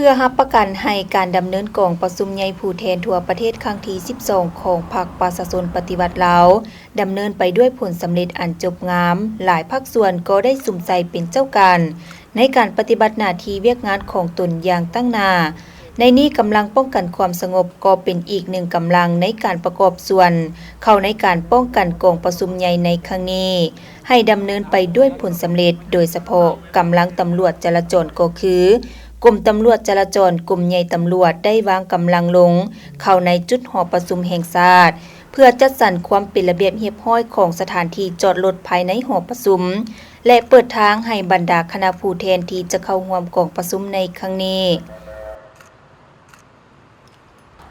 ພື່ອຮັບປະກັນໃຫ້ການດຳເນີນກອງປະຊຸມໃຫຍ່ຜູ້ແທນທົ່ວປະເທດຄັ້ງທີສິບສອງ ຂອງພັກປະຊາຊົນປະຕິວັດລາວ ດຳເນີນໄປດ້ວຍຜົນສຳເລັດອັນຈົບງາມ, ຫຼາຍພາກສ່ວນກໍໄດ້ສຸມໃສ່ເປັນເຈົ້າການ ໃນການປະຕິບັດໜ້າທີ່ວຽກງານຂອງຕົນຢ່າງຕັ້ງໜ້າ. ໃນນີ້ກຳລັງປ້ອງກັນຄວາມສະຫງົບກໍເປັນອີກໜຶ່ງກຳລັງໃນການປະກອບສ່ວນເຂົ້າໃນການປ້ອງກັນກອງປະຊຸມໃຫຍ່ໃນຄັ້ງນີ້ ໃຫ້ດຳເນີນໄປດ້ວຍຜົນສຳເລັດ, ໂດຍສະເພາະກຳລັງຕຳຫຼວດຈະລາຈອນກໍຄື ກົມຕຳຫຼວດຈະລາຈອນ ກົມໃຫຍ່ຕຳຫຼວດ ໄດ້ວາງກຳລັງລົງເຂົ້າໃນຈຸດຫໍປະຊຸມແຫ່ງຊາດ ເພື່ອຈັດສັນຄວາມເປັນລະບຽບຮຽບຮ້ອຍຂອງສະຖານທີ່ຈອດລົດພາຍໃນຫໍປະຊຸມ ແລະ ເປີດທາງໃຫ້ບັນດາຄະນະຜູ້ແທນທີ່ຈະເຂົ້າຮ່ວມກອງປະຊຸມໃນຄັ້ງນີ້.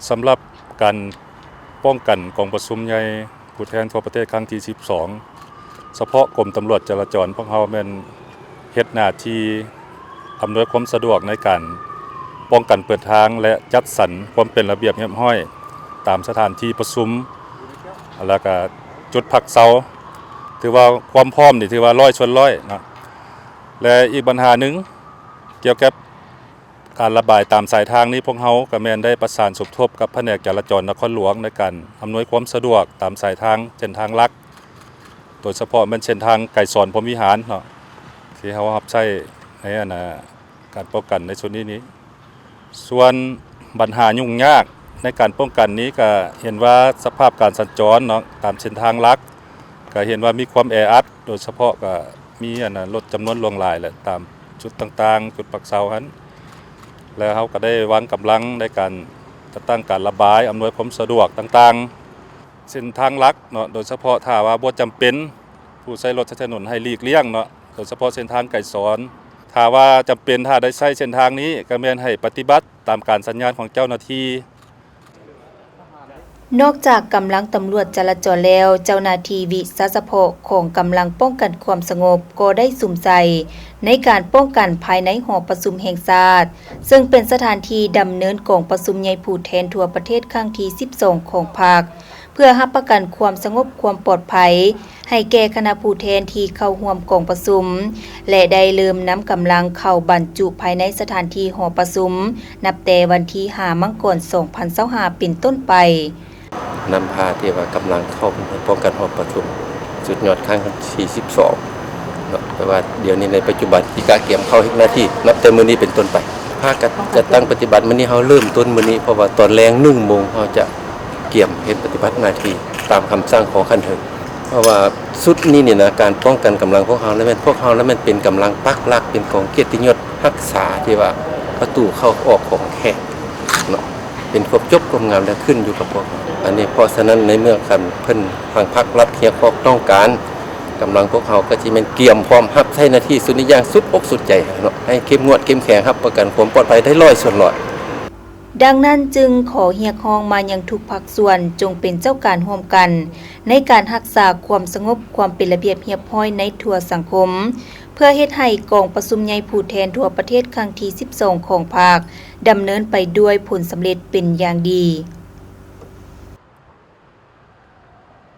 ສຳລັບການປ້ອງກັນກອງປະຊຸມໃຫຍ່ຜູ້ແທນທົ່ວປະເທດຄັ້ງທີສິບສອງ ສະເພາະກົມຕຳຫຼວດຈະລາຈອນພວກເຮົາແມ່ນເຮັດໜ້າທີ່ອຳນວຍຄວາມສະດວກໃນການປ້ອງກັນເປີດທາງ ແລະ ຈັດສັນຄວາມເປັນລະບຽບຮຽບຮ້ອຍຕາມສະຖານທີ່ປະຊຸມ ແລ້ວກະຈຸດພັກເຊົາ ຖືວ່າຄວາມພ້ອມນີ້ຖືວ່າຮ້ອຍສ່ວນຮ້ອຍເນາະ ແລະ ອີກບັນຫາໜຶ່ງກ່ຽວກັບ ການລະບາຍຕາມສາຍທາງນີ້ ພວກເຮົາກະແມ່ນໄດ້ປະສານສົມທົບກັບພະແນກຈະລາຈອນນະຄອນຫຼວງ ໃນການອຳນວຍຄວາມສະດວກຕາມສາຍທາງເສັ້ນທາງຫຼັກ ໂດຍສະເພາະແມ່ນເສັ້ນທາງໄກສອນ ພົມວິຫານເນາະ ທີ່ເຮົາຮັບໃຊ້ໃນອັນນາ ການປ້ອງກັນໃນຊຸດນີ້ນີ້. ສ່ວນບັນຫາຫຍຸ້ງຍາກໃນການປ້ອງກັນນີ້ ກະເຫັນວ່າສະພາບການສັນຈອນເນາະ ຕາມເສັ້ນທາງຫຼັກ ກະເຫັນວ່າມີຄວາມແອອັດ ໂດຍສະເພາະກະ ມີອັນນາລົດຈຳນວນຫຼວງຫຼາຍແຫຼະ ຕາມຈຸດຕ່າງໆ ຈຸດພັກເຊົາຫັ້ນ ແລະ ເຮົາກະໄດ້ວາງກຳລັງໃນການຈັດຕັ້ງການລະບາຍ ອຳນວຍຄວາມສະດວກຕ່າງໆ ເສັ້ນທາງຫຼັກເນາະ ໂດຍສະເພາະຖ້າວ່າບໍ່ຈຳເປັນ ຜູ້ໃຊ້ລົດໃຊ້ຖະໜົນໃຫ້ຫຼີກລ່ຽງເນາະ ໂດຍສະເພາະເສັ້ນທາງໄກສອນ ຖ້າວ່າຈຳເປັນ ຖ້າໄດ້ໃຊ້ເສັ້ນທາງນີ້ ກະແມ່ນໃຫ້ປະຕິບັດຕາມການສັນຍານຂອງເຈົ້າໜ້າທີ່. ນອກຈາກກຳລັງຕຳຫຼວດຈະລາຈອນແລ້ວ, ເຈົ້າໜ້າທີ່ວິຊາສະເພາະຂອງກຳລັງປ້ອງກັນຄວາມສະຫງົບກໍໄດ້ສຸມໃສ່ໃນການປ້ອງກັນພາຍໃນຫໍປະຊຸມແຫ່ງຊາດ, ເຊິ່ງເປັນສະຖານທີ່ດຳເນີນກອງປະຊຸມໃຫຍ່ຜູ້ແທນທົ່ວປະເທດຄັ້ງທີສິບສອງຂອງພັກ, ເພື່ອຮັບປະກັນຄວາມສະຫງົບຄວາມປອດໄພ ໃຫ້ແກ່ຄະນະຜູ້ແທນທີ່ເຂົ້າຮ່ວມກອງປະຊຸມ ແລະ ໄດ້ເລີ່ມນຳກຳລັງເຂົ້າບັນຈຸພາຍໃນສະຖານທີ່ຫໍປະຊຸມ ນັບແຕ່ວັນທີຫ້າ ມັງກອນ ສອງພັນຊາວຫ້າ ເປັນຕົ້ນໄປ. ນຳພາທີ່ວ່າກຳລັງເຂົ້າປ້ອງກັນຫໍປະຊຸມສຸດຍອດຄັ້ງທີສິບສອງເນາະ ແຕ່ວ່າດຽວນີ້ໃນປັດຈຸບັນທີ່ກະກຽມເຂົ້າເຮັດໜ້າທີ່ ນັບແຕ່ມື້ນີ້ເປັນຕົ້ນໄປ ພາກັນຈັດຕັ້ງປະຕິບັດ. ມື້ນີ້ເຮົາເລີ່ມຕົ້ນມື້ນີ້ ເພາະວ່າຕອນແລງໜຶ່ງໂມງ ເຮົາຈະກຽມເຮັດປະຕິບັດໜ້າທີ່ຕາມຄຳສັ່ງຂອງຂັ້ນເທິງ. ເພາະວ່າຊຸດນີ້ນີ້ນະ ການປ້ອງກັນກຳລັງພວກເຮົາລະແມ່ນ ພວກເຮົາລະແມ່ນເປັນກຳລັງປັກຫຼັກ ເປັນກອງກຽດຕິຍົດຮັກສາທີ່ວ່າປະຕູເຂົ້າອອກຂອງແຂກເນາະ ເປັນຄວາມຈົບຄວາມງາມ ແລະ ຂຶ້ນຢູ່ກັບພວກເຮົາ. ອັນນີ້ ເພາະສະນັ້ນ ໃນເມື່ອຄັນເພິ່ນ ທາງພັກລັດຮຽກຮ້ອງຕ້ອງການ ກຳລັງພວກເຮົາກະຊິແມ່ນກຽມພ້ອມຮັບໃຊ້ໜ້າທີ່ຊຸດນີ້ຢ່າງສຸດອົກສຸດໃຈເນາະ ໃຫ້ເຂັ້ມງວດເຂັ້ມແຂງ ຮັບປະກັນຄວາມປອດໄພໄດ້ຮ້ອຍສ່ວນຮ້ອຍ. ດັ່ງນັ້ນຈຶ່ງຂໍຮຽກຮ້ອງມາຍັງທຸກພາກສ່ວນ ຈົ່ງເປັນເຈົ້າການຮ່ວມກັນ ໃນການຮັກສາຄວາມສະຫງົບຄວາມເປັນລະບຽບຮຽບຮ້ອຍໃນທົ່ວສັງຄົມ ເພື່ອເຮັດໃຫ້ກອງປະຊຸມໃຫຍ່ຜູ້ແທນທົ່ວປະເທດຄັ້ງທີສິບສອງຂອງພັກ ດຳເນີນໄປດ້ວຍຜົນສຳເລັດເປັນຢ່າງດີ.